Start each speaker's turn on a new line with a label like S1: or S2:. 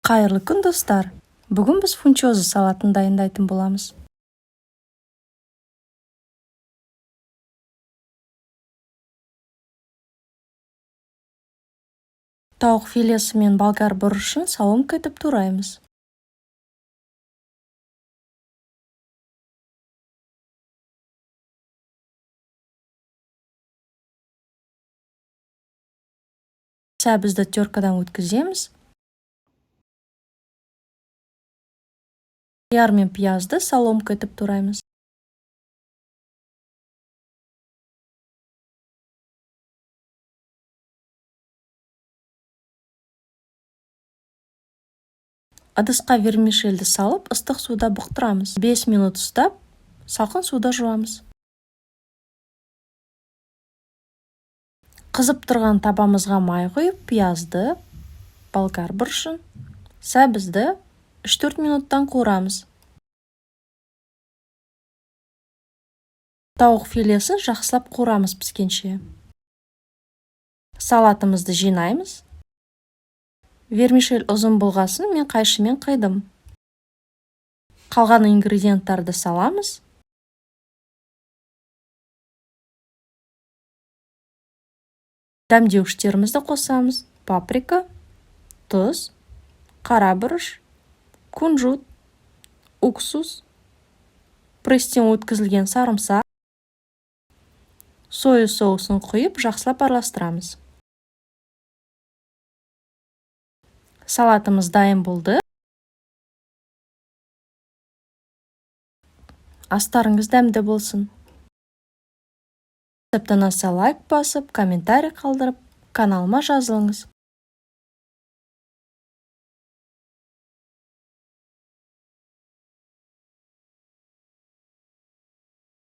S1: Қайырлы күн, достар! Бүгін біз фунчоза салатын дайындайтын боламыз. Тауық филесі мен болгар бұрышын соломка етіп тураймыз. Сәбізді теркадан өткіземіз. Қияр мен пиязды соломка етіп тураймыз. Ыдысқа вермишельді салып, ыстық суда бұқтырамыз. 5 минут ұстап, салқын суда жуамыз. Қызып тұрған табамызға май құйып, пиязды, болгар бұрышын, сәбізді 3-4 минуттан қуырамыз. Тауық филесін жақсылап қуырамыз піскенше. Салатымызды жинаймыз. Вермишель ұзын болғасын, мен қайшымен қидым. Қалған ингредиенттарды саламыз. Дәмдеуіштерімізді қосамыз. Паприка, тұз, қара бұрыш, кунжут, уксус, пресстен өткізілген сарымсақ, соя соусын құйып, жақсылап араластырамыз. Салатымыз дайын болды. Астарыңыз дәмді болсын. Рецепт ұнаса, лайк басып, комментарий қалдырып, каналыма жазылыңыз.